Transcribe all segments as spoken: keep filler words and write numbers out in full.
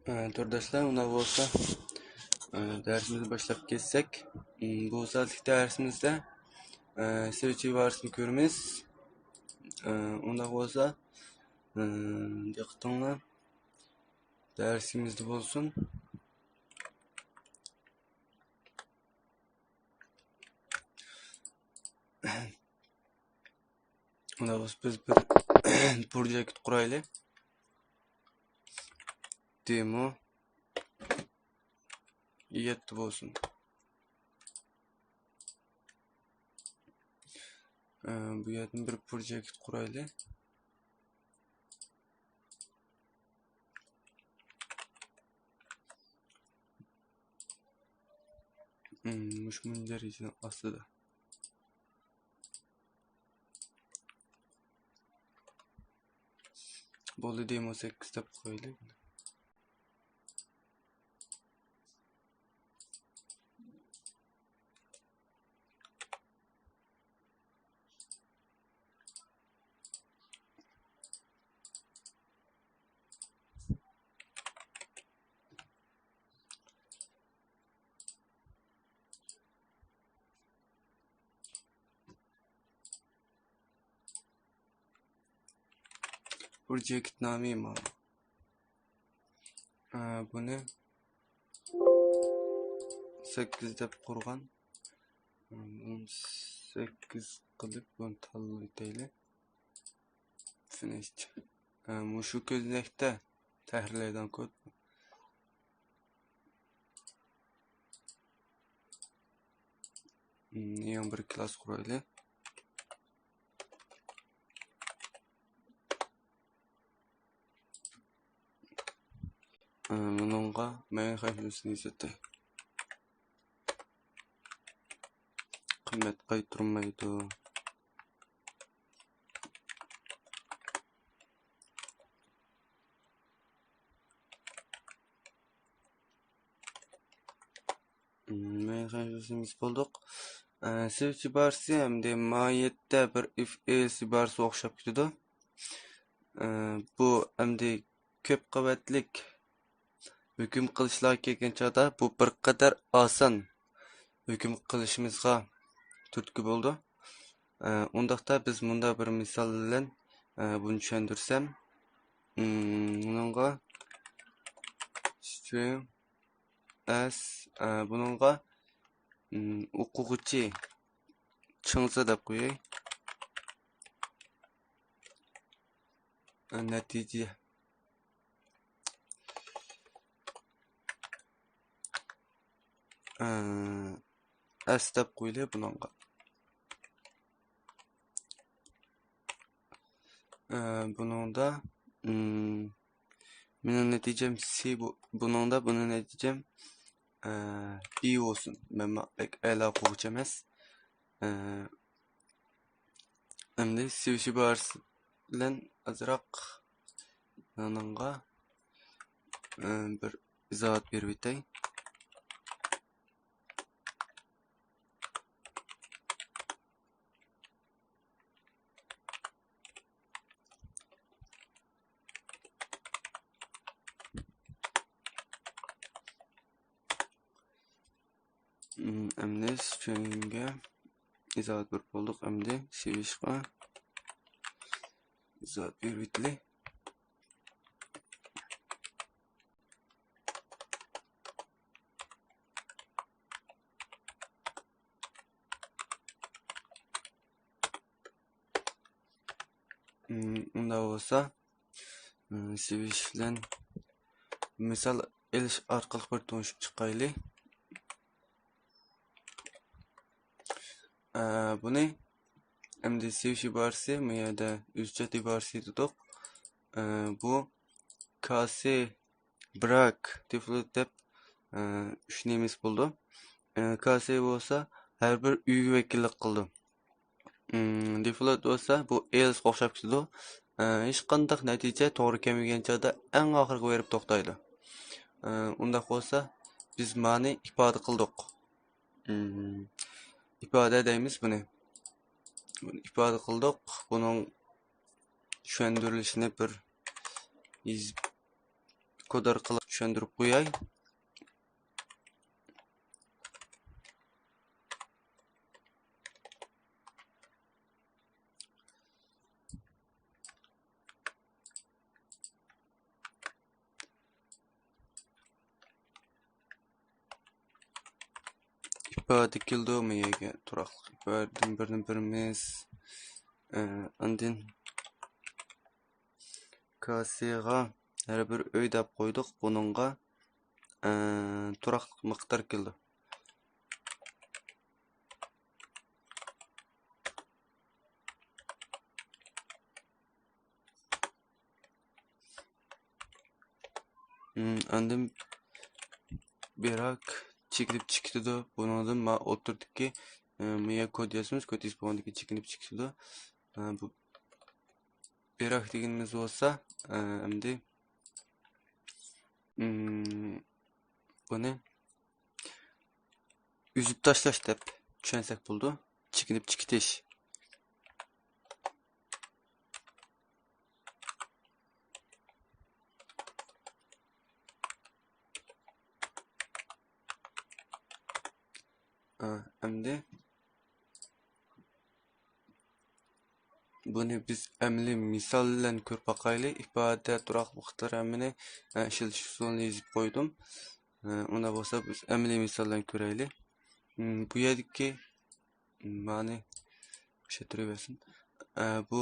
ئە، تورداشلار، ئۇنداق بولسا، ئە، دەرسىمىزنى باشلاپ كەتسەك. ئىم، بۇ سائەتلىك دەرسىمىزدە، ئە، سىۋىچ ئىبارىسىنى كۆرىمىز. ئە، ئۇنداق بولسا، ئە، دىققىتىڭلار دەرسىمىزدە بولسۇن. ئۇنداق بولسا بىز بىر پروجېكت قۇرايلى. دېمو يەتتە بولسۇن. ئە، بۇ يەردىن بىر پروجېكت قۇرايلى. ئىم، مۇشۇ دەرىجىنىڭ ئاستىدا. بولدى، دېمو سەككىز دەپ قويايلى. پروجېكت نامى مانا. ئە، بۇنى سەككىز دەپ قۇرغان. بۇنى سەككىز قىلىپ، بۇنى تاللىۋېتەيلى. فىنىش. ئە، مۇشۇ كۆزنەكتە تەھرىرلەيدىغان كود. يېڭى بىر كىلاس قۇرايلى. ئە، بۇنىڭغا مەيىن خەجلىسىنى ئىزدەتتى. قىممەت قايتۇرمايدۇ. مەيىن خەجلىسىمىز بولدۇق. ئە، سىۋىچ ئىبارىسى ئەمدى ماھىيەتتە بىر ئىف ئېلس ئىبارىسىگە ئوخشاپ كېتىدۇ. ئە، بۇ ئەمدى كۆپ قەۋەتلىك ھۆكۈم قىلىشلارغا كەلگەن چاغدا بۇ بىر قەدەر ئاسان ھۆكۈم قىلىشىمىزغا تۈرتكە بولىدۇ. ئە، ئۇنداقتا بىز مۇنداق بىر مىسال بىلەن، ئە، بۇنى چۈشەندۈرسەم، ئىم، بۇنىڭغا string s، ئە، بۇنىڭغا، ئىم، ئوقۇغۇچى چىڭزا دەپ قوياي. ئە، نەتىجە. ئە، ئەس دەپ قويىلى بۇنىڭغا. ئە، بۇنىڭدا، ئىم، مېنىڭ نەتىجەم سى بۇ-، بۇنىڭدا بۇنىڭ نەتىجەم، ئە، بى بولسۇن. مەن ما-، بەك ئەلا ئوقۇغۇچى ئەمەس. ئە، ئەمدى سىۋىچ ئىبارىسى بىلەن ئازراق مېنىڭغا، ئە، بىر ئىزاھات بېرىۋېتەي. ئىم، ئەمدى stringگە ئىزاھات بېرىپ بولدۇق. ئەمدى سىۋىچقا ئىزاھات بېرىۋېتىلى. ئىم، ئۇنداق بولسا، ئىم، سىۋىچ بىلەن مىسال ئېلىش ئارقىلىق بىر تونۇشۇپ چىقايلى. ئە، بۇنى ئەمدى سىۋىچ ئىبارىسى، بۇ يەردە ئۆزچەت ئىبارىسى دېدۇق. ئە، بۇ كاسى بىراك دېفولت دەپ، ئە، ئۈچ نېمىسى بولىدۇ. ئە، كاسى بولسا ھەر بىر ئۆيگە ۋەكىللىك قىلىدۇ. ئىم، دېفولت بولسا بۇ ئېلسقا ئوخشاپ كېتىدۇ. ئە، ھېچقانداق نەتىجە توغرا كەلمىگەن چاغدا ئەڭ ئاخىرىغا بېرىپ توختايدۇ. ئە، ئۇنداق بولسا بىز مانى ئىپادە قىلدۇق. ئىم، ئىپادە دەيمىز بۇنى. بۇنى ئىپادە قىلدۇق. بۇنىڭ چۈشەندۈرۈلۈشىنى بىر يېزىپ كود ئارقىلىق چۈشەندۈرۈپ قوياي. ئىپادە كېلىدۇ، مېيەگە تۇراقلىق ئىپادىدىن بىرنى بېرىمىز. ئە، ئاندىن كاسىغا ھەر بىر ئۆي دەپ قويدۇق. بۇنىڭغا، ئە، تۇراقلىق مىقدار كېلىدۇ. ئاندىن بىراك چېكىنىپ چىقىتىدۇ. بۇنىڭدىن ما ئوتتۇرىدىكى، ئە، مېيە كود يازىمىز. كود يېزىپ بولغاندىن كېيىن چېكىنىپ چىقىتىدۇ. ئە، بۇ بىراك دېگىنىمىز بولسا، ئە، ئەمدى، ئىم، بۇنى ئۈزۈپ تاشلاش دەپ چۈشەنسەك بولىدۇ. چېكىنىپ چىقىتىش. ئە، ئەمدى بۇنى بىز ئەمەلىي مىسال بىلەن كۆرۈپ باقايلى. ئىپادە، تۇراق مىقدار ھەممىنى، ئە، ئىشلىتىش ئۇسۇلىنى يېزىپ قويدۇم. ئە، ئۇنداق بولسا بىز ئەمەلىي مىسال بىلەن كۆرەيلى. ئىم، بۇ يەردىكى، ئىم، مانى ئىشلەتتۈرۈۋەرسۇن. ئە، بۇ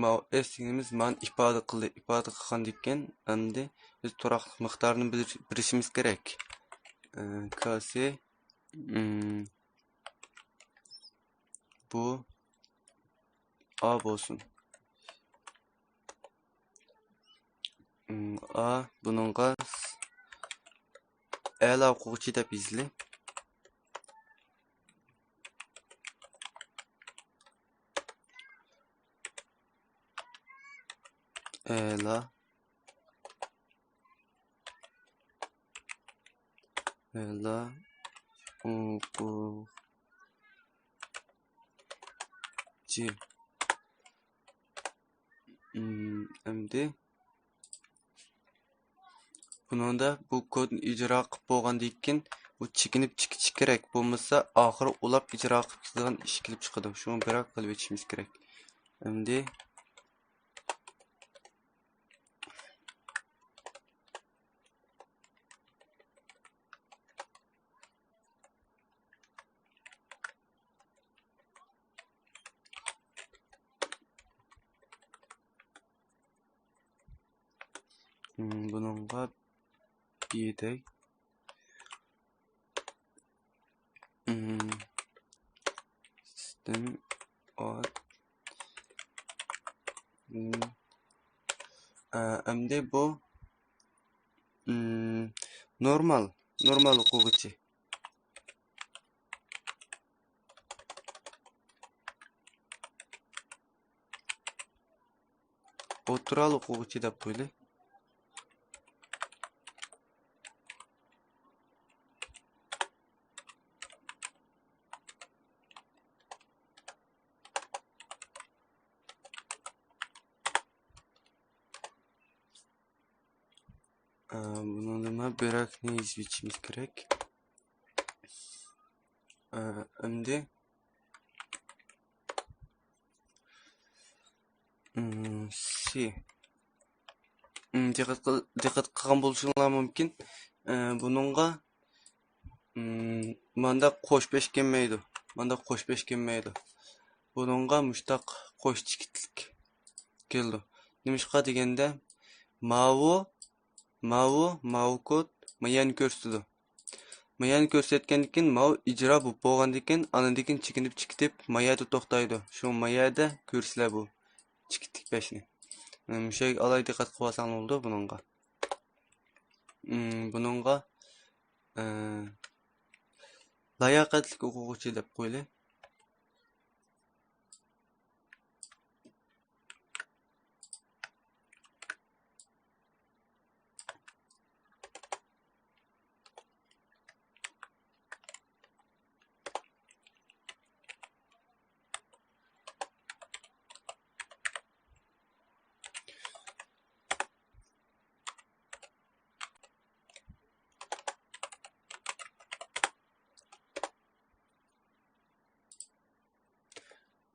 ماۋۇ ئېس دېگىنىمىز مانى ئىپادە قىلدى. ئىپادە قىلغاندىن كېيىن ئەمدى بىز تۇراقلىق مىقدارنى بىلىش-، بىلىشىمىز كېرەك. ئە، كاسى، ئىم، بۇ ئا بولسۇن. ئىم، ئا، بۇنىڭغا ئەلا ئوقۇغۇچى دەپ يېزىلى. ئەلا. ئەلا ئوقۇغۇچى. ئىم، ئەمدى بۇنىڭدا بۇ كودنى ئىجرا قىلىپ بولغاندىن كېيىن، بۇ چېكىنىپ چىقىشى كېرەك. بولمىسا، ئاخىرى ئۇلاپ ئىجرا قىلىپ كېتىدىغان ئىش كېلىپ چىقىدۇ. شۇڭا بىراك قىلىۋېتىشىمىز كېرەك. ئەمدى ئىم، بۇنىڭغا بى دەي. ئىم، سىستېم ئات. ئىم، ئە، ئەمدى بۇ، ئىم، نورمال، نورمال ئوقۇغۇچى. ئوتتۇرالىق ئوقۇغۇچى دەپ قويىلى. ئە، بۇنىڭدا مانا بۆرەكنى يېزىۋېتىشىمىز كېرەك. ئە، ئەمدى، ئىم، سى. ئىم، دىققەت قىل-، دىققەت قىلغان بولۇشۇڭلار مۇمكىن. ئە، بۇنىڭغا، ئىم، مانداق قوش پېش كەلمەيدۇ. مانداق قوش پېش كەلمەيدۇ. بۇنىڭغا مۇشتاق قوش چېكىتلىك كېلىدۇ. نېمىشقا دېگەندە، ماۋۇ، ماۋۇ، ماۋۇ كود مايانى كۆرسىتىدۇ. مايانى كۆرسەتكەندىن كېيىن، ماۋۇ ئىجرا بولۇپ بولغاندىن كېيىن، ئاندىن كېيىن چېكىنىپ چىقىتىپ، مايادا توختايدۇ. شۇ مايادا كۆرىسىلەر بۇ چېكىتلىك پېشنى. مۇشۇ يەرگە ئالاھىدە دىققەت قىلىۋالساڭلار بولىدۇ بۇنىڭغا. ئىم، بۇنىڭغا، ئە، لاياقەتلىك ئوقۇغۇچى دەپ قويىلى.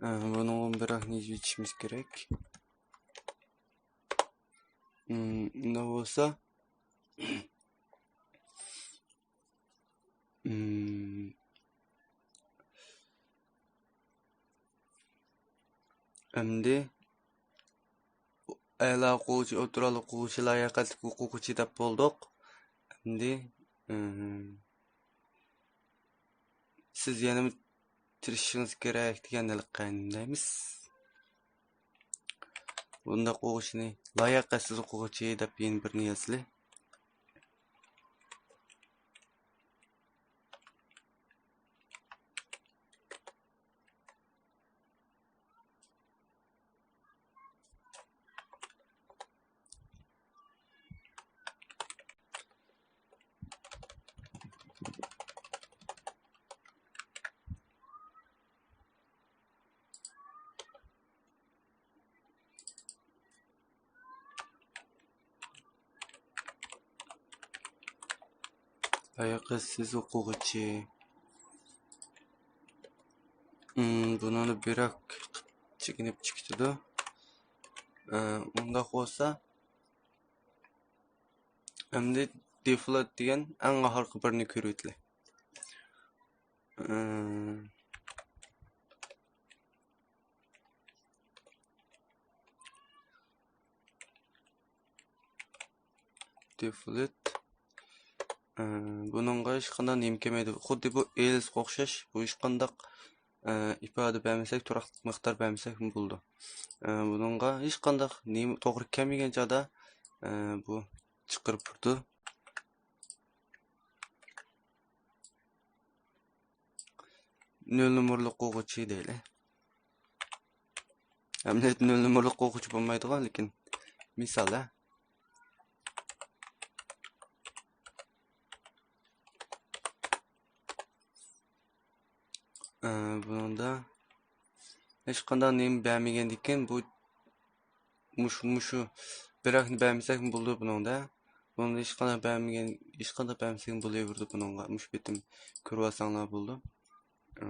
ئە، بۇنىڭغا بىراق نېمە يېزىۋېتىشىمىز كېرەك. ئۇم، ئۇنداق بولسا، ئۇم، ئەمدى ئەلا ئوقۇغۇچى، ئوتتۇرالىق ئوقۇغۇچى، لاياقەتلىك ئوقۇغۇچى دەپ بولدۇق. ئەمدى، ئىم، سىز يەنىمۇ تىرىشىشىڭىز كېرەك دېگەن ھېلىقى نېمە دەيمىز؟ بۇنداق ئوقۇغۇچىنى لاياقەتسىز ئوقۇغۇچى دەپ يەنە بىرنى يازىلى. لاياقەتسىز ئوقۇغۇچى. ئىم، بۇنىڭدا بىراق چېكىنىپ چىقىتىدۇ. ئە، ئۇنداق بولسا، ئەمدى دېفولت دېگەن ئەڭ ئاخىرقى بىرنى كۆرۈۋېتىلى. ئىم، دېفولت. ئە، بۇنىڭغا ھېچقانداق نېمە كەلمەيدۇ. خۇددى بۇ ئېلىس ئوخشاش. بۇ ھېچقانداق، ئە، ئىپادە بەرمىسەك، تۇراقلىق مىقدار بەرمىسەكمۇ بولىدۇ. ئە، بۇنىڭغا ھېچقانداق نېمە توغرا كەلمىگەن چاغدا، ئە، بۇ چىقىرىپ تۇرىدۇ. نۆل نومۇرلۇق ئوقۇغۇچى دەيلى. ئەمەلىيەتتە نۆل نومۇرلۇق ئوقۇغۇچى بولمايدىغان، لېكىن مىسال، ھە. ئە، بۇنىڭدا ھېچقانداق نېمە بەرمىگەندىكىن، بۇ مۇشۇ، مۇشۇ بىراقنى بەرمىسەكمۇ بولىدۇ بۇنىڭدا. بۇنىڭدا ھېچقانداق بەرمىگەن، ھېچقانداق بەرمىسەكمۇ بولۇۋېرىدۇ بۇنىڭغا. مۇشۇ بېتىم كۆرۈۋالساڭلار بولىدۇ. ئە،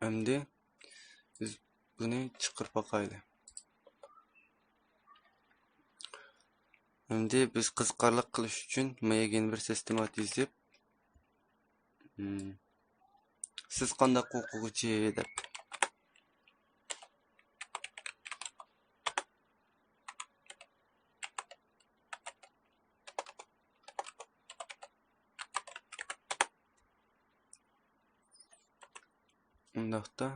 ئەمدى بىز بۇنى چىقىرىپ باقايلى. ئەمدى بىز قىزىقارلىق قىلىش ئۈچۈن ماياگىن بىر سىستېما يېزىپ، مم، سىز قانداق ئوقۇغۇچى دەپ. ئۇنداقتا،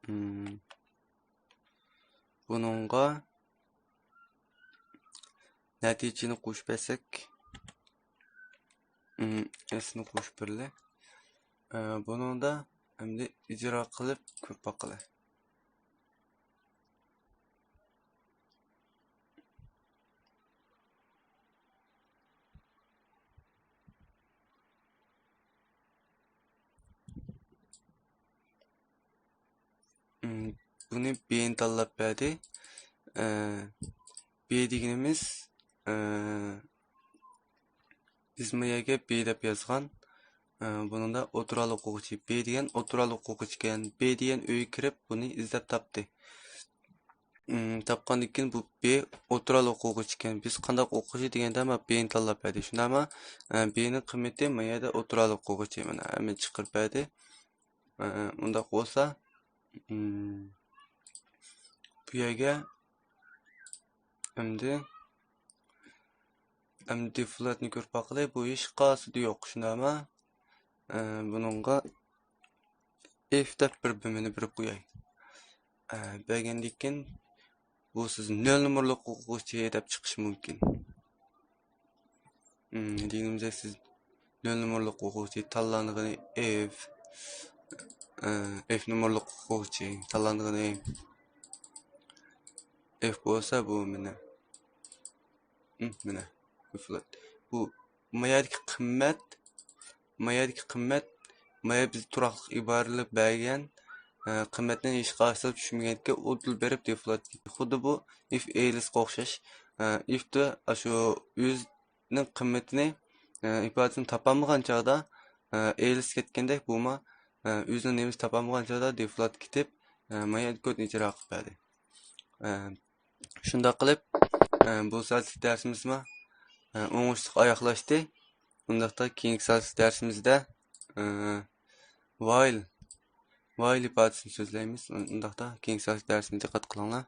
مم، بۇنىڭغا نەتىجىنى قوشۇپ بەرسەك، مم، ئېسنى قوشۇپ بېرىلى. ئە، بۇنىڭدا ئەمدى ئىجرا قىلىپ كۆرۈپ باقىلى. مم، بۇنى بېنى تاللاپ بەردى. ئە، بې دېگىنىمىز، ئە، بىز ما يەرگە بې دەپ يازغان. ئە، بۇنىڭدا ئوتتۇرالىق ئوقۇغۇچى. بې دېگەن ئوتتۇرالىق ئوقۇغۇچى ئىكەن. بې دېگەن ئۆيگە كىرىپ بۇنى ئىزدەپ تاپتى. ئىم، تاپقاندىن كېيىن بۇ بې ئوتتۇرالىق ئوقۇغۇچى ئىكەن. بىز قانداق ئوقۇغۇچى دېگەندە، ما بېنى تاللاپ بەردى. شۇنداقمۇ، ئە، بېنىڭ قىممىتى ما يەردە ئوتتۇرالىق ئوقۇغۇچى. مانا ھەممىنى چىقىرىپ بەردى. ئە، ئۇنداق بولسا، ئىم، بۇ يەرگە ئەمدى، ئەمدى دېفولتنى كۆرۈپ باقىلى. بۇ ھېچقايسىدا يوق. شۇنداقمۇ، ئە، بۇنىڭغا ئېف دەپ بىر بۆلمىنى بېرىپ قوياي. ئە، بەرگەندىن كېيىن بۇ سىز نۆل نومۇرلۇق ئوقۇغۇچى دەپ چىقىشى مۇمكىن. ئىم، دېگىنىمىزدەك سىز نۆل نومۇرلۇق ئوقۇغۇچى تاللانغىنى ئېف، ئە، ئېف نومۇرلۇق ئوقۇغۇچى تاللانغىنى ئېف بولسا بۇ مانا. ئىم، مانا. بۇ ما يەردىكى قىممەت، ما يەردىكى قىممەت، ما يەر بىز تۇراقلىق ئىبارىلەپ بەرگەن، ئە، قىممەتنى ھېچقايسىغا چۈشمىگەنكەن، ئۇدۇل بېرىپ دېفولت. خۇددى بۇ ئىف ئېلىسقا ئوخشاش. ئە، ئىفتا ئاشۇ ئۆزىنىڭ قىممىتىنى، ئىپادىسىنى تاپالمىغان چاغدا، ئېلىس كەتكەندەك بۇمۇ ئۆزىنىڭ نېمىسىنى تاپالمىغان چاغدا دېفولت كېتىپ، مايا كودنى ئىجرا قىلىپ بەردى. شۇنداق قىلىپ، بۇ سائەتلىك دەرسىمىزمۇ ئوڭۇشلۇق ئاياغلاشتى. ئۇنداقتا كېيىنكى سائەتلىك دەرسىمىزدە، ۋايل ۋايل ئىپادىسىنى سۆزلەيمىز. ئۇنداقتا كېيىنكى سائەتلىك دەرسىمىزگە دىققەت قىلىڭلار.